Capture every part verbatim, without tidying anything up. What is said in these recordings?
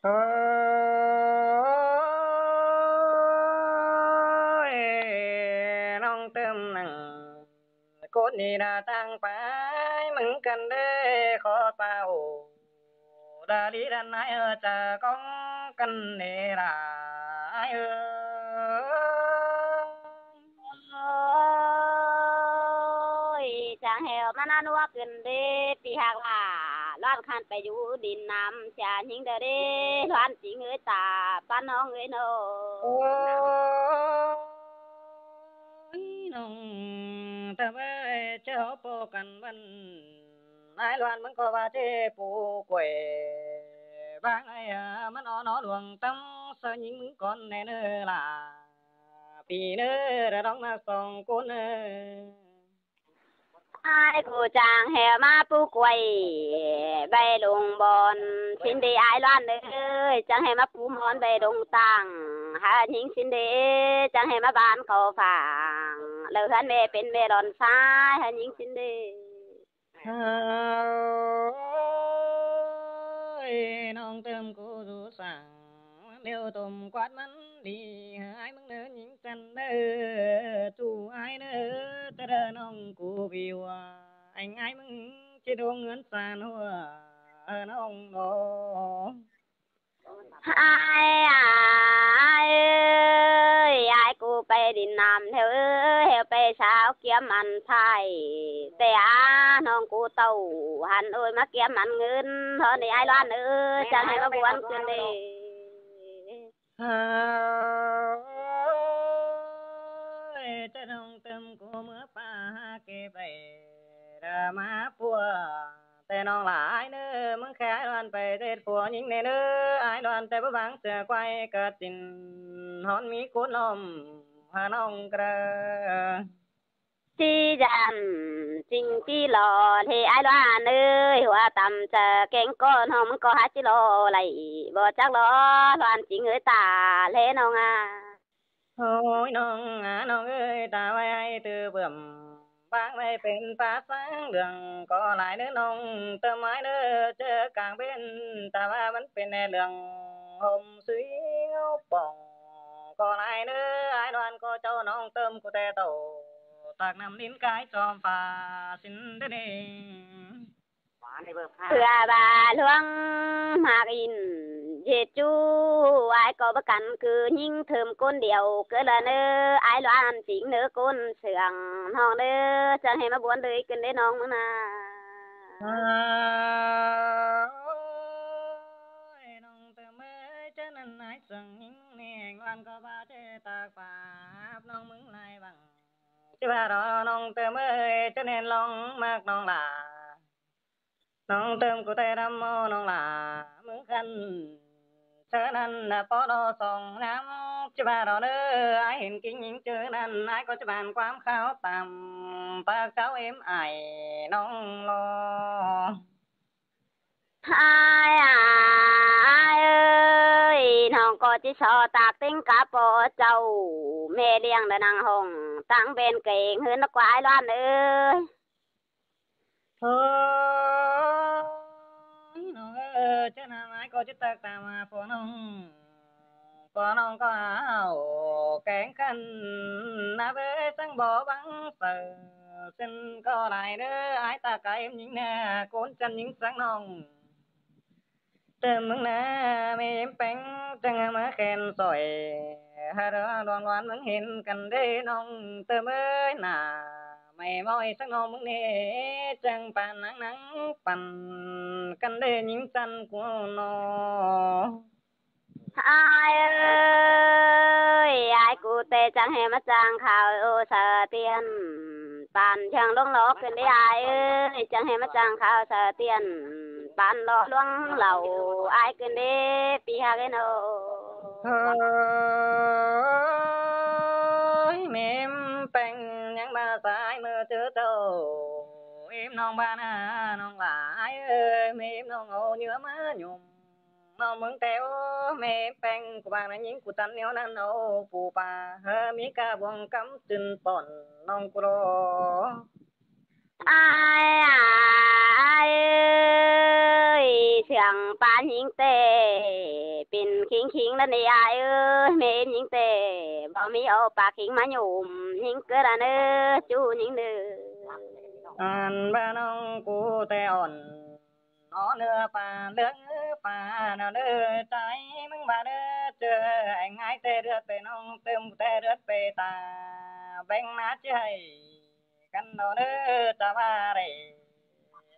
Ôi, ꞌnọng ꞌtơm ꞌnăng ꞌcốn đi đa ꞌtáng pay ꞌmứng căn đé khót pao đa đi đan ải ơ, chả cóng căn đi đa ải ơ. Ôi, chắng hẻo ꞌmắn ăn ꞌhua căn đé ꞌpi ꞌhặc lả, ꞌloan khăn pay dú đin năm chả ꞌnhính đa đé, ꞌloan chính ới ta, ꞌpắn ꞌnọng ới ꞌnọ. Ôi, ꞌnọng ꞌtơm ơi, ꞌchớ ꞌpo căn băn ải ꞌloan ꞌmứng ꞌcọ ꞌva ꞌchớ pú quay bang ải ơ, ꞌmắn ó ꞌnọ luông ꞌtắm ꞌsớ ꞌnhính ꞌmứng cón ꞌnê ꞌnớ lả, ꞌpi ꞌnớ đa ꞌnọng ꞌnặc song ꞌcốn ꞌnớ. Ải ꞌcọ chắng hẻo ꞌmá pú quay ꞌvạy lông bón ꞌsịn đi ải ꞌloan ơi, chắng hẻo ꞌmá pú món ꞌvạy lông tang hả ꞌnhính ꞌsịn đi, chắng hẻo ꞌmá bán khảu phang lỏ ꞌhướn ꞌmẹ pên ꞌmẹ lon ꞌsái hả ꞌnhính ꞌsịn đi. Ôi, ꞌnọng ꞌtơm ꞌcọ dú sảng điêu tôm quát ꞌmắn đi, ải ꞌmứng ꞌnớ ꞌnhính chăn ꞌnớ, ꞌchu ải ꞌnớ, ꞌtẹ đa ꞌnọng ꞌcọ ꞌviu anh ải ꞌmứng ꞌchí đuông ꞌngớn san ꞌhua ꞌnọng ꞌnọ. Ải, ải ơi, ải ꞌcọ pay đin năm hẻo ơi, hẻo pay sáo kiêm ăn phay. ꞌTẹ á, ꞌnọng ꞌcọ tảu hẳn ôi ꞌmá kiêm ăn ꞌngớn ꞌhọn đi ải ꞌloan ơi, chắng hẻo ꞌmá buôn căn đi. Ôi, ꞌchớ ꞌnọng ꞌtơm ꞌcọ ꞌmứa ꞌpa ꞌhặc kê pay đa ꞌmá pua. ꞌTẹ ꞌnọng lả ải ꞌnớ, ꞌmứng khe ải ꞌloan pay ꞌdệt phua ꞌnhính ꞌnê ꞌnớ, ải ꞌloan ꞌtẹ báu bang sia quay cá tin hón ꞌmí ꞌcốn ꞌnọm hả ꞌnọng ꞌcọ đa. ꞌChí dản chính ꞌchí lo ꞌlế ải ꞌloan ơi, ꞌhua tăm chaư kéng ꞌcọ ꞌnọng ꞌmứng ꞌcọ hả ꞌchí lo đảy, báu chắc lo ꞌloan chính ới ta ꞌlế ꞌnọng à. Ôi ꞌnọng à, ꞌnọng ơi, ta ꞌvạy ải tư bươn bang ꞌvạy pên pá sáng đường ꞌcọ lai ꞌnớ ꞌnọng ꞌtơm ải ꞌnớ, ꞌchớ cang bến ta ꞌva ꞌmắn pên ꞌnê đường hôm sưi ngáo pỏng ꞌcọ lai ꞌnớ, ải ꞌloan ꞌcọ chảu ꞌnọng ꞌtơm ꞌcọ ꞌtẹ tảu tặc năm nín cái chom pha ꞌsịn đé ꞌnê. ꞌPưa ꞌva ꞌluống ꞌmặc in ꞌdệt ꞌchu, ải ꞌcọ báu căn cứ ꞌnhính thơm ꞌcốn điêu ꞌcứ ꞌlạ ꞌnớ, ải ꞌloan chính ꞌnớ ꞌcốn sương ꞌnọng ꞌnớ, chắng hẻo ꞌmá buôn đới căn đé ꞌnọng ꞌmứng ꞌnạ. Ôi, ꞌnọng ꞌtơm ơi, ꞌchớ ꞌnặn ải sương ꞌnhính ꞌnê ꞌloan ꞌcọ ꞌva ꞌchớ tặc pap ꞌnọng ꞌmứng lai văng. ꞌChớ ꞌva đó ꞌnọng ꞌtơm ơi, ꞌchớ ꞌnặn ꞌlóng ꞌmặc ꞌnọng lả. ꞌNọng ꞌtơm ꞌcọ ꞌtẹ đăm ꞌmo ꞌnọng lả ꞌmứng khăn. ꞌChớ ꞌnặn ꞌnạ ꞌpó đó song ꞌnhám, ꞌchớ ꞌva đó ꞌnớ, ải hên ꞌkính ꞌnhính ꞌchớ ꞌnặn, ải ꞌcọ ꞌchớ bản ꞌquám kháo tăm pác chảu êm ải ꞌnọng lo. Ải à, ải ơi, ꞌnọng ꞌcọ ꞌchí so tặc ꞌtếng cá ꞌpo chảu, ꞌmẹ ꞌliệng đa ꞌnăng hong tẳng bên kêng ꞌhướn ꞌnớ ꞌquá ải ꞌloan ơi. Ôi, ꞌnọng ơi, ꞌchớ ꞌnặn ải ꞌcọ ꞌchí tặc tăm ꞌpó ꞌnọng, ꞌpó ꞌnọng ꞌcọ hảư kéng căn ꞌnạ ꞌvới săng báu bang saư ꞌsịn ꞌcọ lai ꞌnớ, ải ta cá êm ꞌnhính ꞌnạ ꞌcốn chăn ꞌnhính săng ꞌnọng. ꞌTơm ꞌmứng ꞌnạ ꞌmí ꞌpéng chắng ꞌmá khen sỏi, hả đó ꞌluống ꞌloan ꞌmứng hên căn đé ꞌnọng ꞌtơm ơi ꞌnạ. ꞌMí ꞌmọi săng ꞌnọng ꞌmứng ꞌnê chắng păn nắng nắng păn căn đé ꞌnhính chăn ꞌcốn ꞌnọ. Ải ơi, ải ꞌcọ ꞌtẹ chắng hẻo ꞌmá chắng kháo ô saư tiên păn chắng ꞌluống lo căn đé ải ơi, chắng hẻo ꞌmá chắng kháo saư tiên păn lo ꞌluống lo ải căn đé ꞌpi ꞌhặc ên ꞌnớ. Ôi, ꞌmí ꞌpéng ꞌnhắng ꞌmá sai ꞌmưa ꞌchớ chảu êm ꞌnọng bản ꞌnọng lai ơi, ꞌmí ꞌnọng ô ꞌnhứa ꞌmá nhôm ꞌnọng ꞌmứng ꞌtẹ ô, ꞌmí ꞌpéng ꞌcọ bang ꞌnặn ꞌnhính ꞌcọ chăn ꞌnéo ꞌnặn ô, pú pa hơ ꞌmí cá buông cắm chưn pỏn ꞌnọng ꞌcọ lo. Ải à, ải ơi, sương pá ꞌnhính ꞌtẹ khính khính ꞌnớ ꞌnị ai ơi, ꞌmí ꞌnhính ꞌtẹ báu ꞌmí au pák khính ꞌmá nhôm ꞌnhính ꞌcứ đa ꞌnớ, ꞌchu ꞌnhính ꞌnớ. Ăn ꞌva ꞌnọng cu ꞌtẹ ỏn, ó ꞌnưa pha ꞌlưới pha ꞌnọ ꞌnớ, ꞌchái ꞌmứng ꞌva ꞌnớ, ꞌchưa ꞌéng ải ꞌtẹ ꞌlưới pê ꞌnọng, ꞌtưm ꞌtẹ ꞌlưới pê ta, béng ꞌná ꞌchí hảy căn ꞌnọ ꞌnớ, chả ꞌva đảy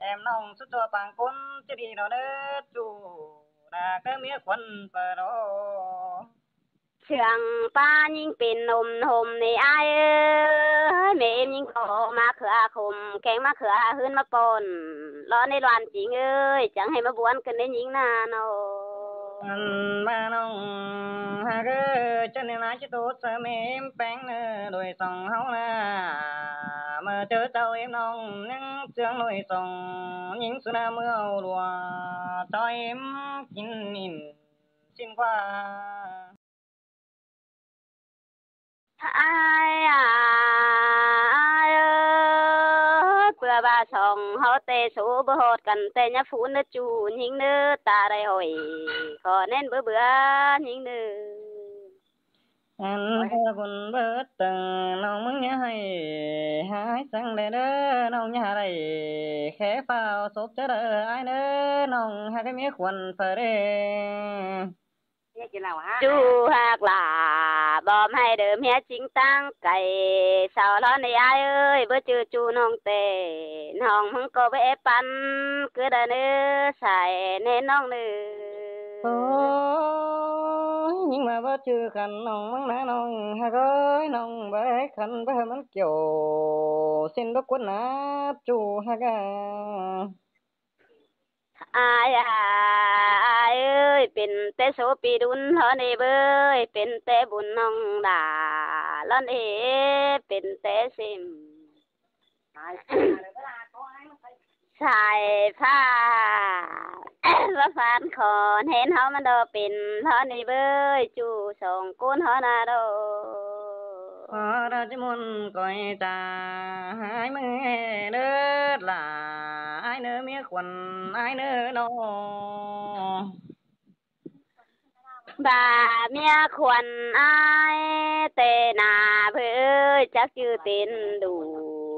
ꞌém ꞌnọng sú ꞌchua pang ꞌcốn ꞌchí đi ꞌnọ ꞌnớ, ꞌchu đa ꞌcứ ꞌmía khuôn pơ ꞌnọ. Sương ꞌpá ꞌnhính pên ꞌnôm hôm ꞌnị ai ơi, ꞌmí ꞌnhính ꞌcọ ꞌmá khưa khôm, kéng ꞌmá khưa ꞌhướn ꞌmá pôn, lo ꞌnị ꞌloan chính ơi, chắng hảư ꞌmá buôn căn ꞌnị ꞌnhính ꞌnạ ꞌnọ. Ăn ꞌva ꞌnọng ꞌhặc ơi, ꞌchớ ꞌnị ꞌnái ꞌchí ꞌtố ꞌchớ ꞌmí ꞌpéng ꞌnớ, đuổi song ꞌháu ꞌnạ, ꞌmá ꞌchớ chảu ꞌếm ꞌnọng ꞌnhắng ꞌchương đuổi song, ꞌnhính sú ꞌnạ ꞌmưa au lua, ꞌchoi ꞌếm kin ỉn ꞌsịn ꞌquá. Ai ai ơi, ꞌpưa ꞌva song ꞌháu ꞌtẹ sổ báu ꞌhọt căn ꞌtẹ ꞌnhá phún ꞌnớ, ꞌchu ꞌnhính ꞌnớ, ta đảy hỏi, khỏ ꞌnén báu bưa ꞌnhính ꞌnớ. Ăn ꞌpưa bun bớt tơng ꞌnọng ꞌmứng ꞌnhá hảy, hả ải săng đảy ꞌnớ, ꞌnọng ꞌnhá đảy khé phao sốp ꞌchớ đaư ai ꞌnớ, ꞌnọng ꞌhặc ꞌmía khuôn pha đê. ꞌChu ꞌhặc lả bom hảư đơm ꞌhiếc chính ꞌtáng cay, sau ꞌló ꞌnị ai ơi, báu ꞌchư ꞌchu ꞌnọng ꞌtẹ, ꞌnọng ꞌmứng ꞌcọ báu é păn ꞌcứ đa ꞌnớ, sai ꞌnén ꞌnọng ꞌnớ. Ôi, ꞌnhính ꞌva báu ꞌchư khăn ꞌnọng ꞌmứng ꞌnạ ꞌnọng ꞌhặc ơi, ꞌnọng báu é khăn báu hảư ꞌmắn kiẻo, ꞌsịn báu ꞌcốn ꞌnạ, ꞌchu ꞌhặc à. Ai ai ơi, pên té số pi đun ꞌló ꞌnị bới, pên té bun ꞌnọng đa ꞌló ꞌnị, pên té sim. Sai pha ꞌva phán khỏn hên ꞌháu ꞌmắn đo pên ꞌló ꞌnị bới, ꞌchu song ꞌcốn ꞌháu ꞌnạ đo. Ơ, đa ꞌchí ꞌmuôn ꞌcoi chả ải ꞌmứng ꞌhế đớt lả, ải ꞌnớ ꞌmía khuôn ải ꞌnớ ꞌnọ. Ba ꞌmía khuôn ải ꞌtẹ ꞌnạ bới, chắc ꞌchư tên đủ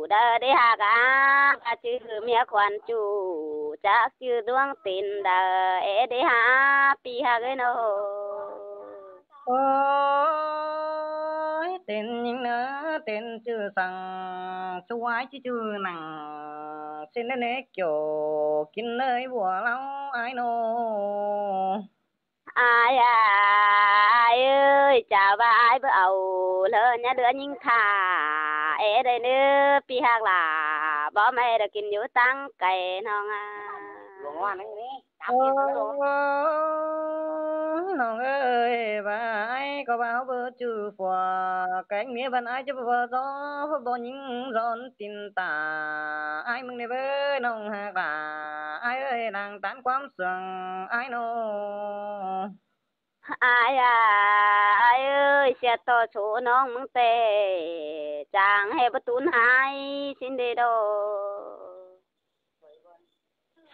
đa đảy ꞌhặc à, ꞌchư ꞌmía khuôn ꞌchu, chắc ꞌchư ꞌluống tên đa é đảy ꞌhặc pi ꞌhặc ơi ꞌnọ. Ôi, tên ꞌnhính ꞌnớ, tên ꞌchư săng, ꞌchu ải ꞌchí ꞌchư nẳng, ꞌsịn ꞌnớ ꞌnê kiẻo kin ꞌnới bua ꞌló ải ꞌnọ. Ai ai ơi, chả ꞌva ải báu au ꞌlớ ꞌnhá đứa ꞌnhính thả, é đảy ꞌnớ pi ꞌhặc lả, báu ꞌmí đa kin dú ꞌtáng cay ꞌnọng à. Ôi, ꞌnọng ơi, ꞌva ải ꞌcọ ꞌva ꞌháu báu ꞌchư phua, kéng ꞌmía băn ải ꞌchí báu ꞌva ꞌdó, báu ꞌnhính dón tin tả, ải ꞌmứng ꞌnị bới ꞌnọng ꞌhặc lả, ải ơi, đang tán ꞌquám sương ải ꞌnọ. Ai ai ơi, sia ꞌto số ꞌnọng ꞌmứng ꞌtẹ, chắng hảư báu tủn hái ꞌsịn đê đo.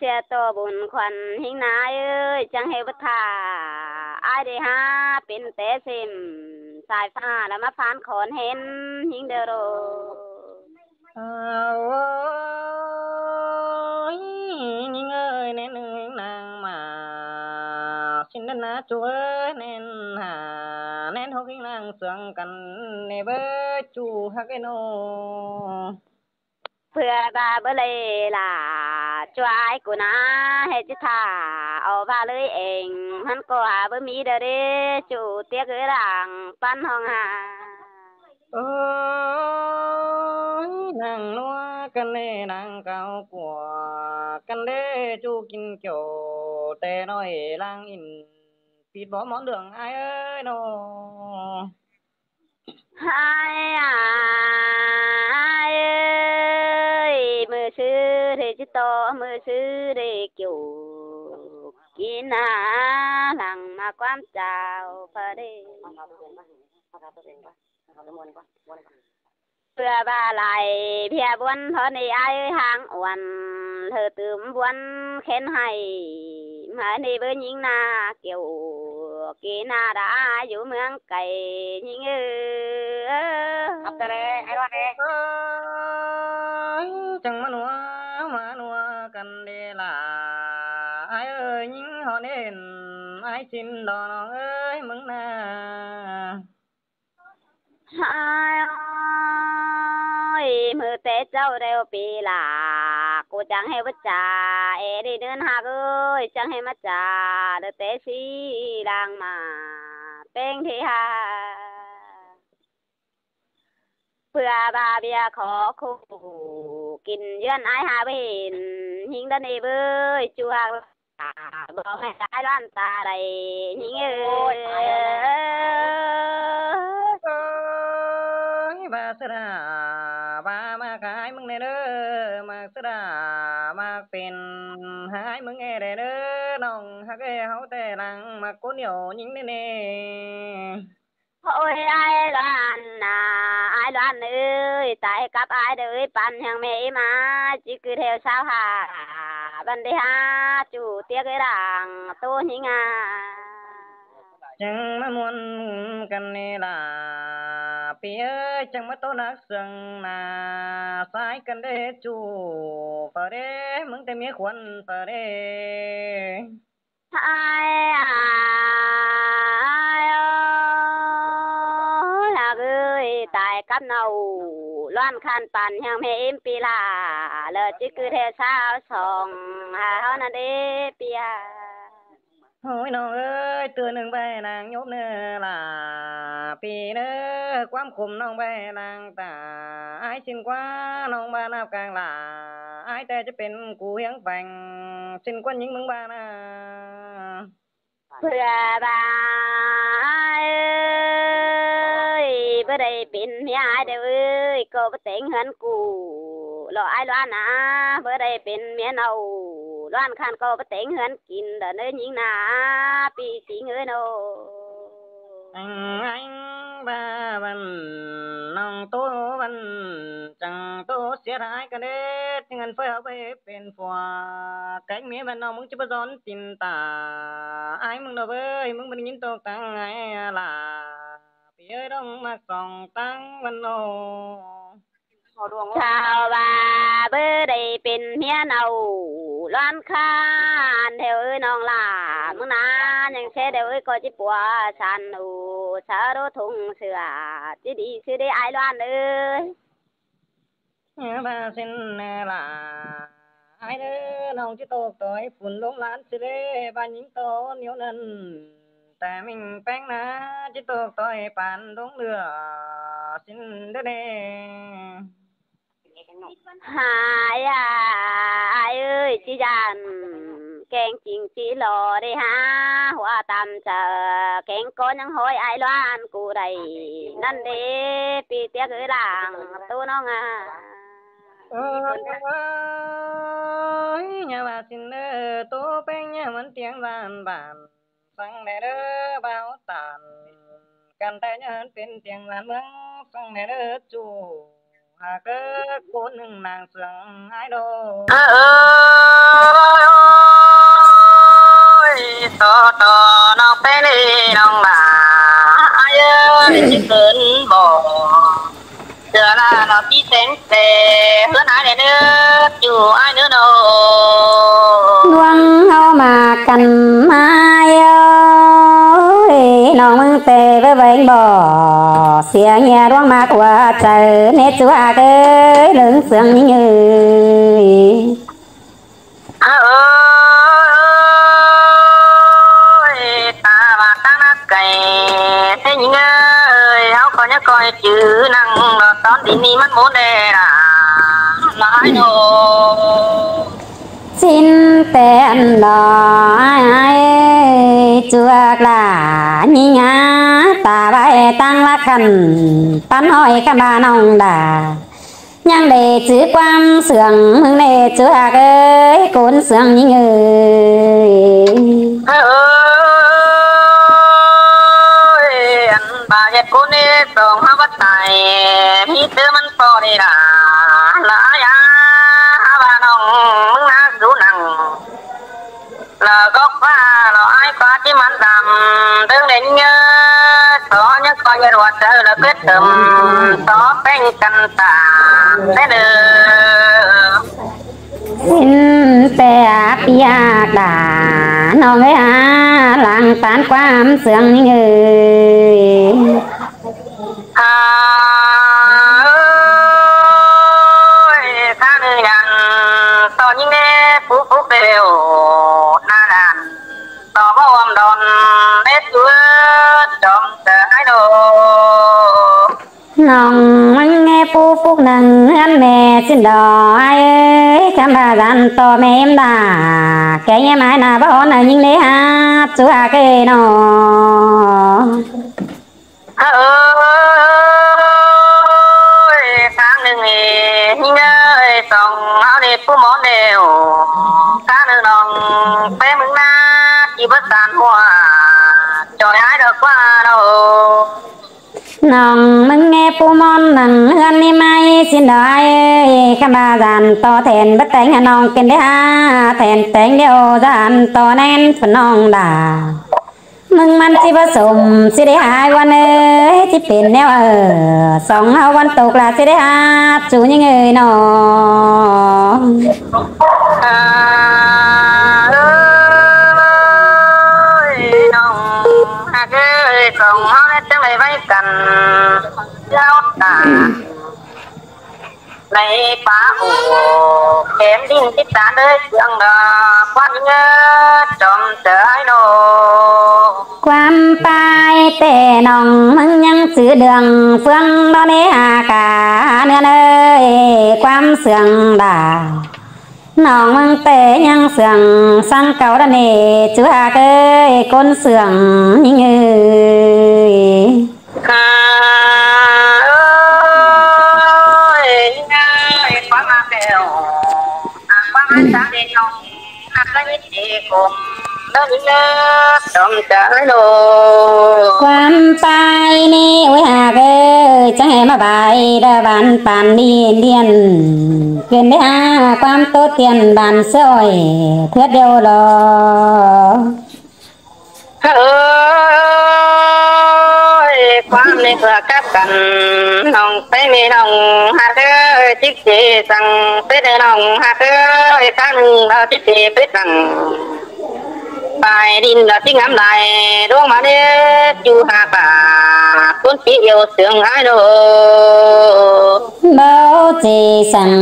Sia ꞌto bun khuôn ꞌhính ꞌnạ ơi, chắng hảư báu thả, ải đảy ꞌhặc pên té sim, sai pha ꞌlạ ꞌmá phán khỏn hên ꞌnhính đa đo. Ơ, ôi, ꞌnhính ơi, ꞌnén ꞌnhính nẳng ꞌmá, ꞌsịn đa ꞌnạ ꞌchu ơi, ꞌnén hả, ꞌnén hốc ꞌhính nẳng sương căn ꞌnị bới, ꞌchu ꞌhặc ơi ꞌnọ. ꞌPưa ꞌva báu đảy lả, ꞌchu ải ꞌcọ ꞌnạ, ꞌhế ꞌchí thả, au ꞌva ꞌlới ên, ꞌmắn ꞌcọ hả báu ꞌmí đa đê, ꞌchu tiếc ới đang păn hong hả. Ôi, nẳng ꞌnua căn ꞌnị, nẳng cáo ꞌcua căn đê, ꞌchu kin kiẻo ꞌtẹ ꞌnọi lang ỉn, pít bók ꞌmón đường ải ơi ꞌnọ. Ai ai ơi, ꞌmự sư đảy ꞌchí ꞌto, ꞌmự sư đảy kiẻo kin ꞌnạ, lăng ꞌmá ꞌquám chảu pha đê. ꞌPưa ꞌva lai ꞌviạk buôn ꞌhó ꞌnị ải ơi, háng uôn ꞌhứ tứm buôn khén hảy, ꞌmá ꞌnị báu ꞌnhính ꞌnạ kiẻo Kỉ nả đã ai dú ꞌmướng cay ꞌnhính ơi. Khắp ta đê, ai ꞌluột đê. Ơi, chắng ꞌmá ꞌnua, ꞌmá ꞌnua căn đê lả. Ai ơi, ꞌnhính ꞌhọt ên, ai ꞌsịn đo ꞌnọng ơi, ꞌmướng nả. Ai ơi, ꞌmự té ꞌchạu đeo pi lả, ꞌcọ chắng ꞌhế báu chả, ê đi ꞌnưn ꞌhặc ơi, chắng ꞌhế ꞌmá chả, đơ té sí lăng ꞌmá, ꞌpéng thi ha. ꞌPưa ba ꞌviạk khó khủ, kin ꞌdươn ai ha bến, ꞌnhính đa ꞌnị bới, ꞌchu ꞌhặc, báu ꞌhế ai ꞌluột ta đảy, ꞌnhính ơi. Ơi, ba ꞌsứ đa, ba ꞌmặc ai ꞌmướng đê ꞌnớ, ꞌmặc ꞌsứ đa, ꞌmặc pên ai ꞌmướng ê đê ꞌnớ, ꞌnọng ꞌhặc ê ꞌháu té lăng, ꞌmặc ꞌcốn ꞌnịu ꞌnhính đê ꞌnị. Ôi, ai ꞌluột nả, ai ꞌluột ơi, tai cắp ai đé ới, păn ꞌhăng ꞌmẹ ꞌếm a, ꞌchí ꞌcứ theo ꞌsáo ha, băn đê ha, ꞌchu tiếc ới lăng, ꞌtố ꞌnhính a. Chắng ꞌmá ꞌmuôn căn ꞌnị lả, pi ơi, chắng ꞌmá ꞌtố nắc sương nả, sai căn đê ꞌchu, phaư đê, ꞌmướng té ꞌmía khuôn phaư đê. Ai, ai ơi, ꞌhặc ơi, tai cắp ꞌnọ, ꞌluột khăn păn ꞌhăng ꞌmẹ ꞌếm pi lả, lỏ ꞌchí ꞌcứ theo ꞌsáo song, ha ꞌháu ꞌnặn đê pi a. Ôi ꞌnọng ơi, ꞌtưa ꞌnưng ꞌvạy ꞌnọng ꞌnhốm ꞌnớ lả, pi ꞌnớ, ꞌquám khum ꞌnọng ꞌvạy ꞌnọng ta, ai ꞌsịn ꞌquá ꞌnọng ba ꞌnạp cang lả, ai té ꞌchí pên cu hiếng pheng, ꞌsịn ꞌquá ꞌnhính ꞌmướng ba nả. ꞌPưa ba ơi, báu đảy pên ꞌmía ai đé ới, ꞌcọ báu téng ꞌhướn cu, lỏ ai ꞌluột nả, báu đảy pên ꞌmía ꞌnọ, ꞌluột khăn ꞌcọ báu téng ꞌhướn kin, đa ꞌnớ ꞌnhính nả, pi ꞌchí ꞌngới ꞌnọ. Anh, anh ba băn, ꞌnọng ꞌtố băn, chắng ꞌtố sia thái căn đê, ꞌnhính ăn phơi ꞌháu báu pên phua, kéng ꞌmía băn ꞌnọng ꞌmướng ꞌchí báu dón tin ta, ai ꞌmướng ꞌnọ bới, ꞌmướng báu ꞌnhính tốc táng ai lả, pi ơi ꞌnọng ꞌmặc song táng băn ꞌnọ. Khảu ba báu đảy pên ꞌmía ꞌnọ, ꞌluột khăn theo ơi ꞌnọng lả, ꞌmướng nả, ꞌnhắng sia theo ơi ꞌcọ ꞌchí pua săn u, sa đô thung sửa, ꞌchí đi ꞌsứ đê ai ꞌluột ơi. Ba ꞌsịn lả, ai đé, ꞌnọng ꞌchí tốc tói phun ꞌlống lan ꞌsứ đê, ba ꞌnhính ꞌtố ꞌnéo ꞌnặn, ta ꞌmính ꞌpéng nả, ꞌchí tốc tói păn ꞌlống lửa, ꞌsịn đé đê. Hả, ai ơi, ꞌchí dản, kéng chính ꞌchí lo đê hả, hua tam ꞌchợ, kéng ꞌcọ ꞌnhắng ꞌhọi ai ꞌluột cu đảy, ꞌnặn đê, pi tiếc ới lăng, ꞌtố ꞌnọng a. Ơi, nhà ba ꞌsịn ơ, ꞌtố ꞌpéng nhà mắn tiếng bản bản, săng đé đơ báo tản, căn tai nhà mắn pên tiếng bản ꞌmướng, săng đé đơ chủ. Hả, ꞌcốn ꞌnưng ꞌnáng sương ai đô. Ơ, ơi, ơi, ꞌto ꞌto ꞌnọng pên đi ꞌnọng lả, ai ơi, ꞌchí tớn bọ. Chưa ꞌna ꞌnọng ꞌchí téng té, ꞌhướn ai đé ꞌnớ, ꞌchu ai ꞌnớ ꞌnọ. ꞌLuống ꞌháu ꞌmặc căn ai ơi, ꞌnọng ꞌmướng té báu bêng bọ, sia ꞌnhía ꞌluống ꞌmặc ꞌhua chaư, ꞌnê ꞌchua ới, ꞌlớng sương ꞌnhính ơi. Ơ, ơi, ta ꞌmặc táng nắc cay, ꞌtếng ꞌnhính ơi, ꞌháu ꞌcọ ꞌnhá ꞌcoi chứ năng, lỏ tón đi ꞌnị ꞌmắn mốn đé lả, lỏ ai ꞌnọ. ꞌSịn ꞌtén lo ai ơi, chuộc lả ꞌnhính a, ta ꞌvạy ꞌtáng lắc khăn, păn ꞌhọi khăn ba ꞌnọng đa. ꞌNhắng đảy chứ ꞌquám sương ꞌmướng ꞌnê chuộc ới, ꞌcốn sương ꞌnhính ơi. Ơ, ơi, ăn ba ꞌdệt ꞌcốn ꞌnê song ꞌháu báu tai, ꞌmí ꞌtứ ꞌmắn ꞌpo đi lả, lỏ ai a, ꞌháu ba ꞌnọng ꞌmướng ꞌná dú năng. Lỏ gốc ꞌva, lỏ ai ꞌquá ꞌchí mẳn dăm, ꞌtếng đen ꞌnhá, so ꞌnhá ꞌcọ ꞌnhá ꞌluột chaư lỏ ꞌcứt tơm, so ꞌpéng căn ta, ꞌtếng đơ. ꞌSịn ꞌtẹ ꞌpi ꞌhặc đa, ꞌnọng ơi hả, lăng tán ꞌquám ꞌsướng ꞌnhính ơi. À, ơi, tháng ꞌnưng nhẳn, so ꞌnhính ꞌnê, pú pú kêu, na đàn, so báu ôm đón, đết ướt, chom chớ ái đồ. ꞌNọng ꞌmứng ꞌnê pú púc nẳng ꞌhướn ꞌmẹ ꞌsịn đỏ ai ơi, khắm ꞌva dản ꞌto ꞌmẹ ꞌếm đa, kẻ ꞌnhé mai na báu ón ꞌnhính ꞌnê hák, ꞌchua kê ꞌnọ. Ơ ơi, tháng ꞌnưng ꞌnị, ꞌnhính ơi, song áo ꞌnị pú món đều, tháng ꞌnưng ꞌnọng, pé ꞌmứng ꞌná, ꞌchí bớt san hua, choi ái đa ꞌquá ꞌnọ. ꞌNọng ꞌmứng ꞌnê pú món nẳng ꞌhướn ꞌnị mai ꞌsịn đỏ ai ơi, khắm ꞌva dản ꞌto then bớt téng hả ꞌnọng kin đé hả, then téng điêu dản ꞌto ꞌnén phản ꞌnọng đa. ꞌMứng ꞌmắn ꞌchí báu sôm ꞌchí đé hả ái ꞌvắn ơi, ꞌchí pên ꞌnéo ơ, song ꞌháu ꞌvắn tốc là ꞌchí đé hả, ꞌchu ꞌnhính ơi ꞌnọ. À, ơi, ꞌnọng ꞌhặc ơi, song ꞌháu ꞌnét chắng đảy ꞌvạy căn, ꞌháu ta. Đảy pá ổ, kém đin chít ta đới, ꞌsướng đa, ꞌquám ꞌnhá, chom chớ ái ꞌnọ. ꞌQuám pay ꞌtẹ ꞌnọng ꞌmứng ꞌnhắng chứ đường, ꞌpứng đó đé hả cả ꞌnưn ơi, ꞌquám ꞌsướng đa. ꞌNọng ꞌmứng ꞌtẹ ꞌnhắng ꞌsướng săng cáu đa ꞌnê, ꞌchu ꞌhặc ơi, ꞌcốn ꞌsướng ꞌnhính ơi. À, ơi, ơi, ꞌquám ꞌmá kêu, à, ꞌquám ꞌmá sáng đen ꞌnọng, ꞌhặc ꞌnhính ꞌchí cốm, đa ꞌnhính ơi, chom chớ ái ꞌnọ. ꞌQuám pay ꞌnị, ôi ꞌhặc ơi, chắng hé ꞌmá pay, đa bản pán điên điên, kin đé hả, ꞌquám ꞌtố tiên bản sới, thuyết điêu lo. Ơi, ꞌquám ꞌnị ꞌpưa cắp căn, ꞌnọng pé ꞌmí ꞌnọng ꞌhặc ơi, chít ꞌchí săng pết ơi ꞌnọng ꞌhặc ơi, tháng ꞌnưng đa chít ꞌchí pết săng. Pay đin đa chít ngắm lai, đuống ꞌmá đé, ꞌchu ꞌhặc ꞌva, ꞌcốn ꞌchí iêu ꞌsướng ái ꞌnọ. Báu ꞌchí săng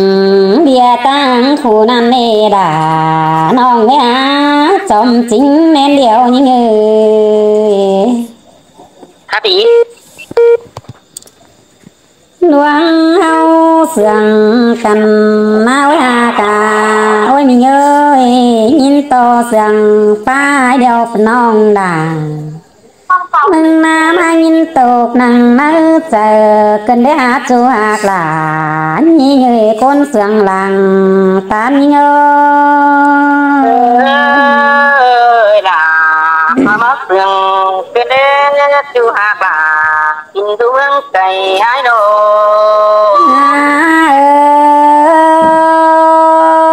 bia ꞌtáng khu ꞌnặn ꞌnê đa, ꞌnọng ơi hả, chom chính ꞌmen điêu ꞌnhính ơi. Hả ꞌpi? ꞌLuống ꞌháu ꞌsướng căn ꞌmá ôi hả cả, ôi ꞌmí ơi, ꞌnhính ꞌto ꞌsướng pay điêu phản ꞌnọng đa. ꞌMứng ꞌmá ꞌmá ꞌnhính tốc nẳng máư chaư, kin đé hả ꞌchu ꞌhặc lả, ꞌnhính ơi ꞌcốn ꞌsướng lăng, tán ꞌnhính ơi. Ơi lả, ꞌmá ꞌmá ꞌsướng, kin đé ꞌchu ꞌhặc lả, kin đu ꞌmướng cay ái ꞌnọ. À,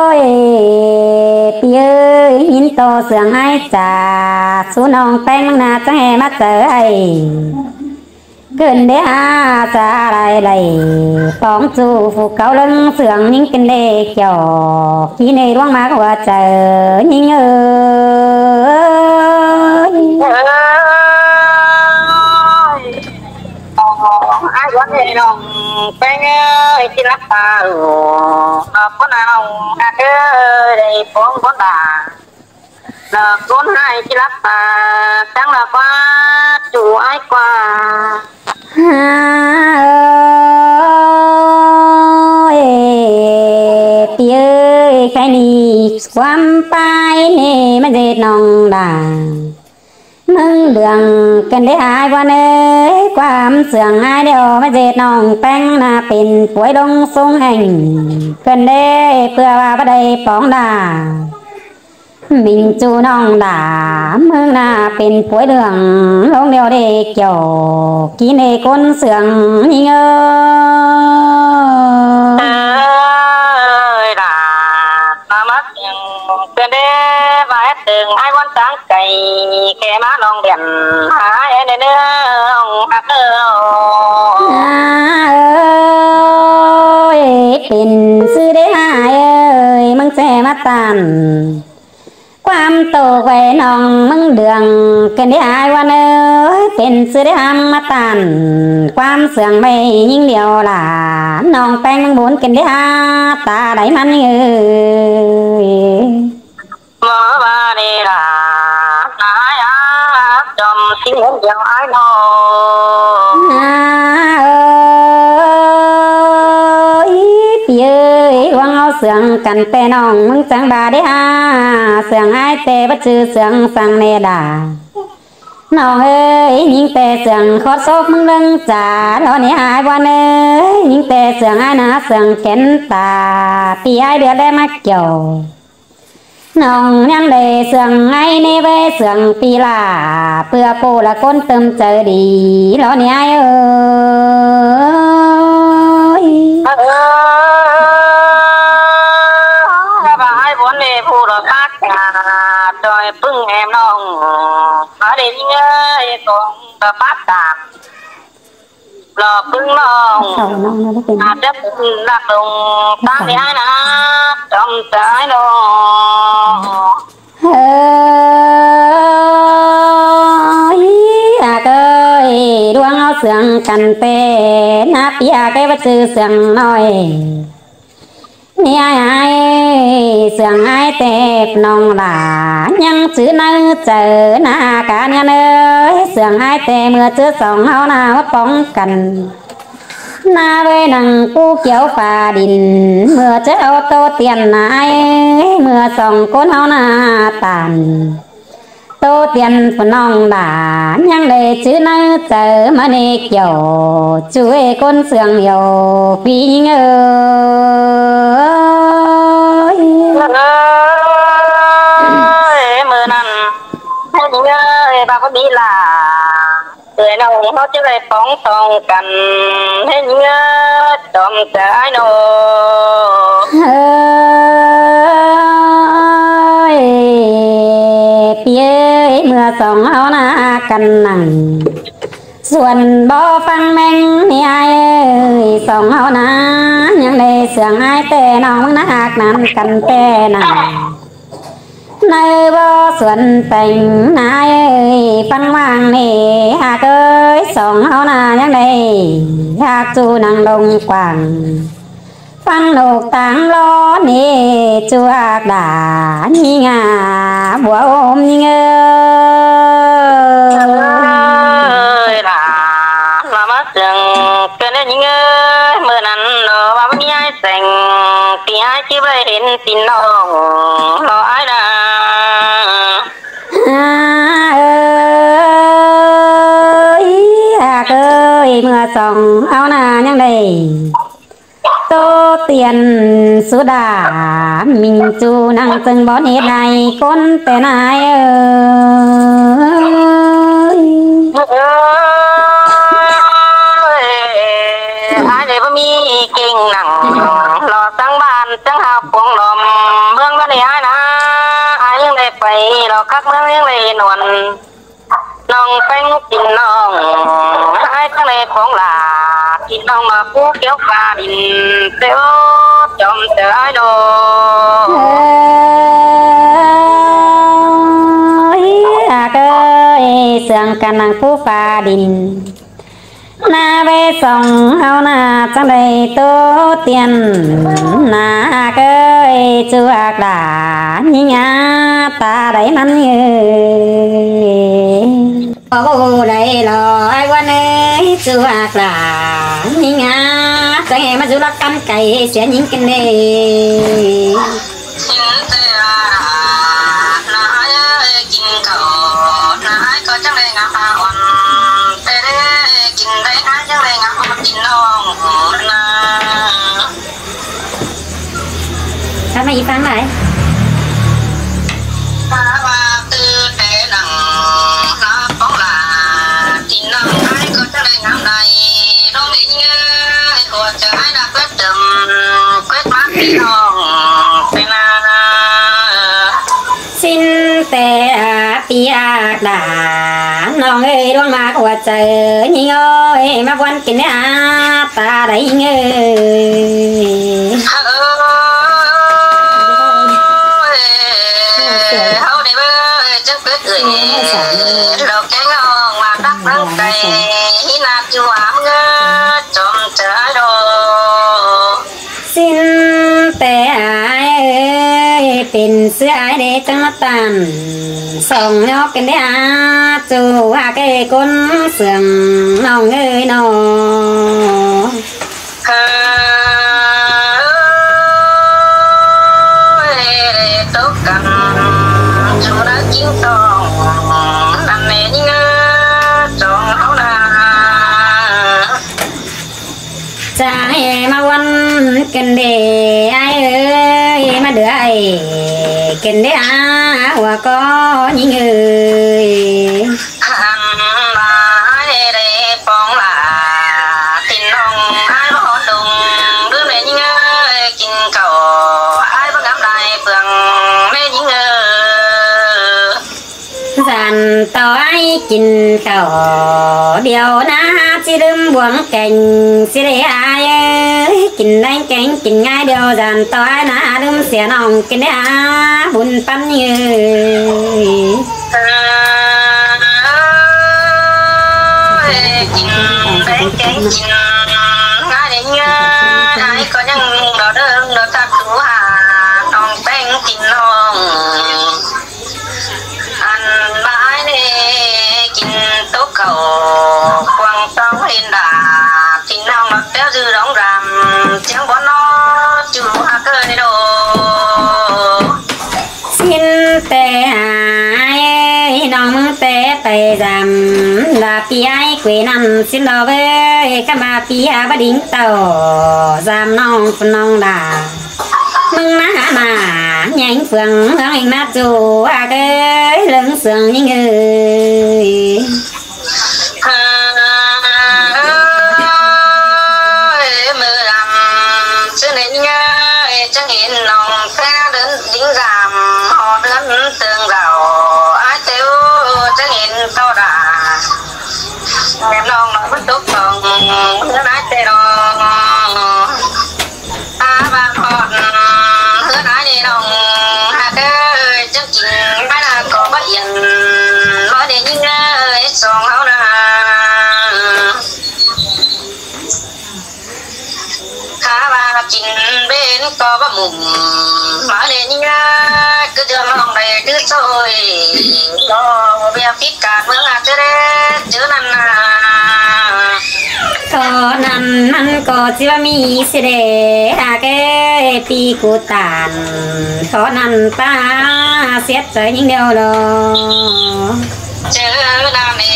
ơi, ꞌpi ơi, ꞌnhính ꞌto ꞌsướng ái chả, sú ꞌnọng ꞌpéng ꞌmáng ꞌna chắng hé ꞌmá chaư ái. Kin đé hả sa lai lai, póng ꞌchu phủ cáu ꞌlớng ꞌsướng ꞌnhính kin đé kiẻo, kin đé ꞌluống ꞌmá hua chaư ꞌnhính ơi. Ôi, ái ꞌluống ơi ꞌnọng ꞌpéng ơi, ꞌchí lắp ta ꞌlụa, ꞌcốn ꞌnọng ꞌhặc ơi, đảy póng ꞌcốn ta. Lỏ ꞌcốn ꞌhại ꞌchí lắp ta, chắng lỏ ꞌquá, ꞌchu ái ꞌquá. À, ơi, ꞌpi ơi, khay ꞌnị ꞌquám pay ꞌnị ꞌmá ꞌdệt ꞌnọng đa. ꞌMứng đường kin đé ái ꞌvắn ơi, ꞌquám ꞌsướng ái điêu ꞌmá ꞌdệt ꞌnọng ꞌpéng ꞌna pên puối ꞌlống sung hên. Kin đé ꞌpưa ꞌva báu đảy póng đa. Minh ꞌchu ꞌnọng đa, ꞌmứng ꞌna pên puối đường ꞌlống điêu đé kiẻo, kin đé ꞌcốn ꞌsướng ꞌnhính ơi. Ơi đa, ꞌmá ꞌmá ꞌsướng kin đé ꞌva ét Tưng ải ꞌvón táng cay, kẻ ꞌmá ꞌnọng đen, ải ꞌnị ꞌnớ, ꞌnọng ꞌhặc ꞌnớ. À, ơi, pên sư đé ải ơi, ꞌmứng ꞌchẹ ꞌmá ꞌtan ꞌquám ꞌtố quay ꞌnọng ꞌmứng đường, kên đé ải ꞌvón ơi, pên sư đé ải ꞌmứng ꞌmá ꞌtan ꞌquám sương ꞌvạy ꞌnhính điêu lả, ꞌnọng ꞌpéng ꞌmứng bún kên đé ải, ta đảy ꞌmắn ꞌnhính ơi. ꞌMớ ꞌva đi lả, ải ꞌhặc chom ꞌsịn ꞌmắn điêu ải ꞌnọ. À, ơi, ꞌpi ơi, ꞌluống au sương căn ꞌtẹ ꞌnọng ꞌmứng chắng ba đé ải, sương ải ꞌtẹ báu ꞌchư sương săng ꞌnê đa. ꞌNọng ơi, ꞌnhính ꞌtẹ sương khót sốp ꞌmứng ꞌlớng chả, ꞌló ꞌnị ải ꞌvón ơi, ꞌnhính ꞌtẹ sương ải ꞌná sương kén ta, ꞌpi ải đứa đé ꞌmá kiẻo. ꞌNọng ꞌnhắng đảy sương ải ꞌnê ꞌvới sương ꞌpi lả, ꞌpưa ꞌpộ lả ꞌcốn tơm chaư đi, ꞌló ꞌnị ải ơi. Ơi, ꞌva ải ꞌvón ꞌnê ꞌpộ lả pác cả, ꞌchoi ꞌpứng em ꞌnọng. Ải đảy ꞌnhính ơi, ꞌcóng lả pác cả. Lỏ ꞌpứng ꞌnọng. Khảu ꞌnọng nó có tên. À, đớp lạp lông táng đi ải ꞌná. Chom ꞌchớ ải ꞌnọ. Ơi, ꞌhặc ơi, ꞌluống au sương căn ꞌtẹ, ꞌná ꞌpi ꞌhặc ơi, báu ꞌchư sương ꞌnọi. ꞌNị ải ải, sương ải ꞌtẹ ꞌnọng lả, ꞌnhắng ꞌchư ꞌnớ chaư ꞌná cá ꞌnhắng ơi, sương ải ꞌtẹ ꞌmưa ꞌchớ song ꞌháu ꞌná ꞌmá póng căn. ꞌNá ꞌvới ꞌnăng pú kiếu pha đin, ꞌmưa ꞌchớ ꞌháu ꞌtố tiên ꞌnái, ꞌmưa song ꞌcốn ꞌháu ꞌná tản. ꞌTố tiên phủ ꞌnọng đả, ꞌnhắng đảy ꞌchư ꞌnớ chaư ꞌmá ꞌnê kiẻo, ꞌchu ê ꞌcốn sương yau ꞌpi ꞌnhính ơi. Ơi, ꞌmưa ꞌnặn, ꞌhế ꞌnhính ơi, ꞌva báu đi lả. Tui ꞌnọng ꞌháu ꞌchớ đảy póng song căn, ꞌhế ꞌnhính ơi, chom ꞌchớ ải ꞌnọ. Ơi, ꞌpi ơi, ꞌmưa song ꞌháu ꞌná căn nẳng suôn bók ꞌphắng ꞌmeng ꞌnị ải ơi, song ꞌháu ꞌná ꞌnhắng đảy sương ải ꞌtẹ ꞌnọng ꞌmứng ꞌná ꞌhặc ꞌnặn căn ꞌtẹ nẳng. ꞌNáư bók suôn têng ꞌnị ải ơi, ꞌphắng ꞌváng ꞌnị ꞌhặc ơi, song ꞌháu ꞌná ꞌnhắng đảy ꞌhặc ꞌchu nẳng lông quảng. ꞌPhắng ꞌnộc táng ꞌló ꞌnị ꞌchu ꞌhặc đả ꞌnhính à, bua ôm ꞌnhính ơi. Ơi, lả, lả ꞌmá sương kên ꞌnhính ơi, ꞌmưa ꞌnặn ꞌnọ ꞌva báu ꞌmí ải seng, ꞌpi ải ꞌchí báu hên tin ꞌnọng, ꞌló ải ꞌná. À, ơi, ꞌhặc ơi, ꞌmưa song ꞌháu ꞌná ꞌnhắng đảy ꞌtố tiên su đả, ꞌminh ꞌchu nẳng ꞌchương bón ết ꞌnái ꞌcốn ꞌtẹ ꞌnái ơi. Ơi, ải đảy báu ꞌmí king nẳng, lỏ ꞌsướng ꞌván ꞌsướng ꞌhạu pông lom, ꞌmướng ꞌván ꞌnị ải ꞌná, ải ꞌnhắng đảy pay lỏ khắp ꞌmướng ꞌnhắng đảy nuôn. ꞌNọng ꞌpéng tin ꞌnọng, ải ꞌchớ đảy póng lả, tin ꞌnọng ꞌmá pú kiếu pha đin, ꞌtẹ ố, chom ꞌchớ ải ꞌnọ. Ơi, ꞌhặc ơi, sương căn nẳng pú pha đin. ꞌNá ꞌvới song ꞌháu ꞌná chắng đảy ꞌtố tiên, ꞌná ꞌhặc ơi, ꞌchu ꞌhặc đả ꞌnhính à, ta đảy ꞌmắn ơi. Ô, đảy lỏ ải ꞌvón ơi, ꞌchu ꞌhặc đả ꞌnhính à, chắng ê ꞌmá dú lắc căn cay sia ꞌnhính kên đê. Xin ꞌtẹ à, ꞌná ải ơi, kin cáu, ꞌná ải ꞌcọ chắng đảy ngắm pha ón, ꞌtẹ đảy kin đảy ải chắng đảy ngắm ón tin ꞌnọng ꞌná. Tắt máy ꞌphắng đảy. Pha ꞌva ꞌtứ ꞌtẹ nẳng, ꞌná póng lả, tin ꞌnọng ải ꞌcọ chắng đảy ngắm đảy, ꞌlống đảy ꞌnhính ơi, ꞌcọ ꞌchớ ải ꞌná quét tơm, quét mák tin ꞌnọng, ꞌtẹ ꞌná. Xin ꞌtẹ Ác đả, ꞌnọng ơi, ꞌluống ꞌmặc ꞌhua chaư ꞌnhính ơi, ꞌmá ꞌvón kin đé a ta đảy ꞌnhính ơi. Ơi, ꞌháu đảy báu, ơi, chắc quyết ơi, lo kéng ꞌnọng ꞌmá tắc lắng cay, hí nạp chua ꞌmướng ơi, chom chaư ải đô. ꞌSịn ꞌtẹ ải ơi, pên ꞌsứ ải đé chắng ꞌmá ꞌtan. Song ꞌnhó kin đé a, ꞌchu ꞌhặc ơi ꞌcốn ꞌsướng ꞌnọng ơi ꞌnọ. Ơi, tốc căm, ꞌchu ꞌnớ ꞌchính tong, ꞌnặn ꞌnị ꞌnhính ơi, chong ꞌháu ꞌna. Chắng ꞌmá ꞌvón kin đé ải ơi, ꞌmá đuổi kin đé a, ꞌhua ꞌcọ ꞌnhính ơi. Ăn ꞌmá ải đảy pong lả, kin ꞌnọng ải báu ꞌhọt đung, đuổi ꞌmá ꞌnhính ơi, kin khảu, ải báu ngắm đảy phượng, ꞌmá ꞌnhính ơi. Dản ꞌto ải kin khảu, điêu ꞌna ꞌchí ꞌlứm buông kéng, ꞌchí đảy ải ơi, kin đảy kéng kin ꞌngai điêu, dản ꞌto ải ꞌna ꞌlứm sia ꞌnọng kin đé a, bun ꞌpắn ꞌnhính ơi. Ơi, kin đảy kéng kin ꞌngai đảy ꞌnhính ơi, ải ꞌcọ ꞌnhắng đo đơng đo tắc ꞌchu hả, ꞌnọng ꞌpéng kin ꞌnọng. Ăn ꞌmá ải ꞌnị kin tốc khảu, quăng tong hên đả, kin ꞌnọng ꞌlọt téo dư đóng dăm, chắng bón ꞌnọ, ꞌchu ꞌhặc ơi đô. ꞌSịn ꞌtẹ ải ơi, ꞌnọng ꞌmướng ꞌtẹ pay dăm, đa ꞌpi ải quê ꞌnặn ꞌsịn lo ꞌvới, ꞌkhắm ꞌva ꞌpi a báu đinh tảu, dăm ꞌnọng phun ꞌnọng đa. ꞌMứng ꞌná hả ꞌmá, ꞌnhính phượng ꞌhướng ꞌhính ꞌmá ꞌchu ꞌhặc ơi, ꞌlớng sương ꞌnhính ơi. Ơi, ꞌmự đăm, ꞌchư ꞌnị ꞌnhính ơi, chắng hên ꞌnọng ꞌtẹ đớn đinh dăm, ꞌhọt đớn tơng dảo, ải ꞌtẹ ú, chắng hên ꞌto đả. Em ꞌnọng ꞌnọng bớt tốc tòng, ꞌhướn ải ꞌtẹ ꞌnọng. Ta ꞌva ꞌhọt ꞌhướn ải ꞌnị ꞌnọng ꞌhặc ơi, chắng kin bái ꞌna ꞌcọ báu yên, báu đảy ꞌnhính ơi, song ꞌháu ꞌna. Ta ꞌva kin bến ꞌcọ báu mủm, báu đảy ꞌnhính ơi, cứ ꞌchưa ꞌnọng đảy cứ ꞌsội, lo ꞌviạk phít cản ꞌmướng ꞌhặc ꞌchớ đé, ꞌchớ ꞌnặn ꞌna. Khỏ ꞌnặn ꞌnặn ꞌcọ ꞌchí ꞌva ꞌmí sia đé, ꞌhặc ơi, ꞌpi ꞌcụ ꞌtan, khỏ ꞌnặn ꞌpá siết chaư ꞌnhính điêu lo. ꞌChớ ꞌnặn ꞌnị,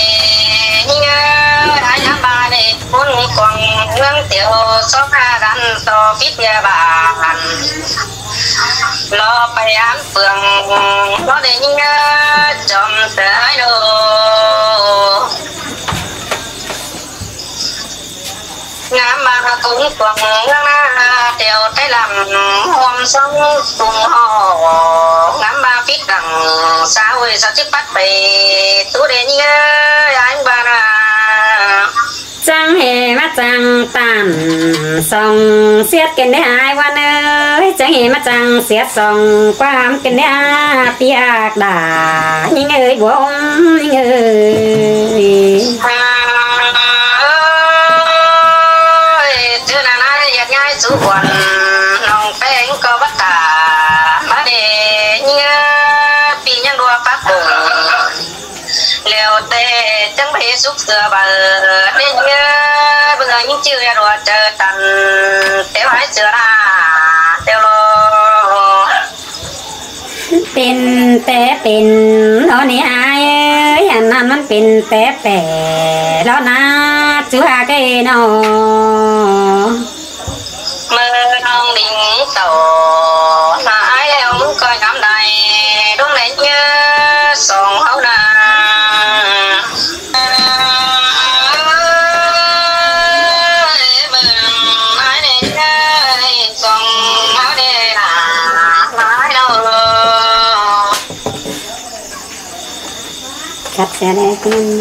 ꞌnhính ơi, ải ngắm ꞌva ꞌnị, ꞌcốn quăng ꞌmướng tiếu, sóc ha đắn ꞌto phít ꞌviạk bản. Lo pay án phượng, lo đảy ꞌnhính ơi, chom chaư ải đô. Ngắm ꞌva ꞌcốn quăng ꞌmướng ꞌna, tiếu ꞌtếng lăm, ꞌhuôm sóng tung hò. Ngắm ꞌva phít đẳng, sa ôi sa chít pắt pay, ꞌtú đảy ꞌnhính ơi, ải ꞌva ꞌna. Chắng hê ꞌmá chắng ꞌtan, song siết kin đé ải ꞌva ꞌnị ơi, chắng hê ꞌmá chắng siết song ꞌquám kin đé a, ꞌpi ác đả, ꞌnhính ơi, bua ꞌnhính ơi. Ơi, ꞌchớ ꞌnặn ꞌna, ꞌdệt ꞌngai sú khuôn, ꞌnọng ꞌpéng ꞌcọ báu tả, báu đảy ꞌnhính ơi, ꞌpi ꞌnhắng đua pác bổng. Lẻo ꞌtẹ chắng báu súc sửa báu, ꞌnhính ơi, báu ꞌnhính ꞌchư ꞌdệt ꞌhua chaư ꞌtan, téo ải sửa ꞌna, téo lo. Pên té pên lo ꞌnị ải ơi, ăn ꞌnặn ꞌmắn pên té pên lo ꞌna, ꞌchu ꞌhặc ơi ꞌnọ. ꞌMự ꞌnọng đinh tảu, ꞌna ải ꞌlẹo ꞌmứng ꞌcoi ngắm đảy, ꞌluống đảy ꞌnhá song ꞌháu ꞌna. ꞌMự ꞌnọng ải đảy ꞌnhá song ꞌháu đảy ꞌna, ꞌna ải ꞌlẹo. Chả lẽ cũng,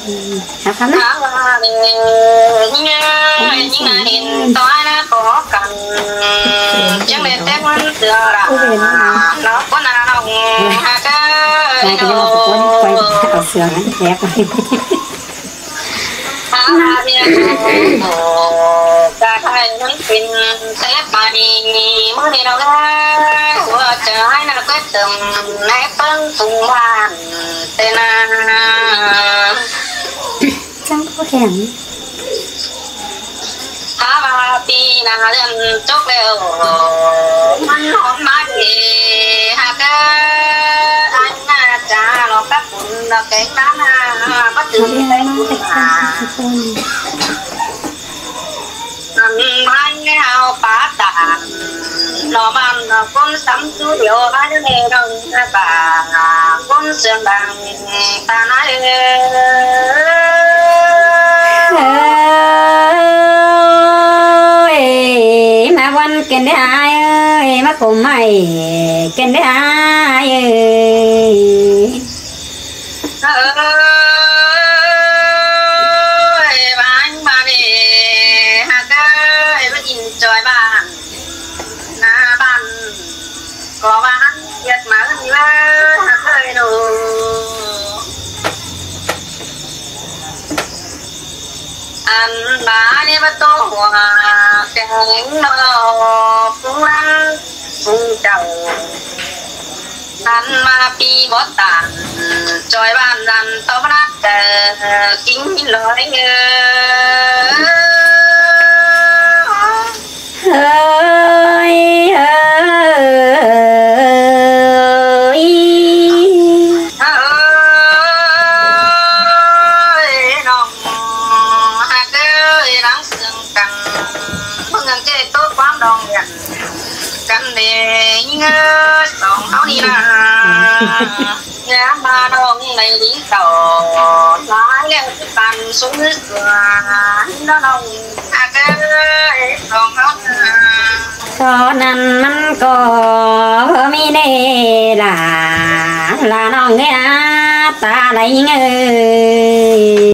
ừ, hả, Pháp à? Hả, và, ờ, nhưng, ờ, nhưng mà đến tối nó có cần, chẳng lẽ Tết vẫn tựa là nó có nào đâu, hả, cơ, này, cái nó có quay, quay, ở sửa ngắn thép. Hả, và, ờ, cả hai nó xin Tết mà đi, mới đi đâu đó, của chợ hai nó quét tầm, nét bóng cùng bàn, tên là จังบ่แข็ง ถ้าว่าปีหน้าเริ่มจบแล้ว มันหอมมาเดหากเด้อ อันน่าจะหลอกกับคุณดอกแกงน้ำมา มาถึงแกงคุณหา อันพันแนวป่าตาดหน่อบ้านหน่อคนซ้ำสู้เดียวให้ในดงป่าคนเสียงดังตาไหนเอ้ย มาวันเกินได้อายเอ้ย มาขมไม่เกินได้อายเอ้ย เอ้ย บ้านมาเดฮักเอ้ย มากินจอยบ้าน หน้าบ้าน ก็ว่าหันเกียดมาเอ้ย ฮักเอ้ยหนู อันบาเนี่ยมาโตหัวแกงนอก นั้นมาปีบอสตัน จอยบ้านนั้นตอมนัดเอ่อ กินหินลอยเอ่อ เฮ้ย เฮ้ย เฮ้ย น้องฮักเอ้ย หลังเสื่องกัน เพิ่งเจ๊โต๊ะความดองเรียน กันเด้ยิงเอ้ย สองเฮานี่นะ ยามมาน้องในลีเต่า หลายแล้วที่ปันสูงเสือ น้องฮักเอ้ย สองเฮานะ ตอนนั้นมันก็มีเน่ล่ะ ล่ะน้องเอ้ย ตาไหลยิงเอ้ย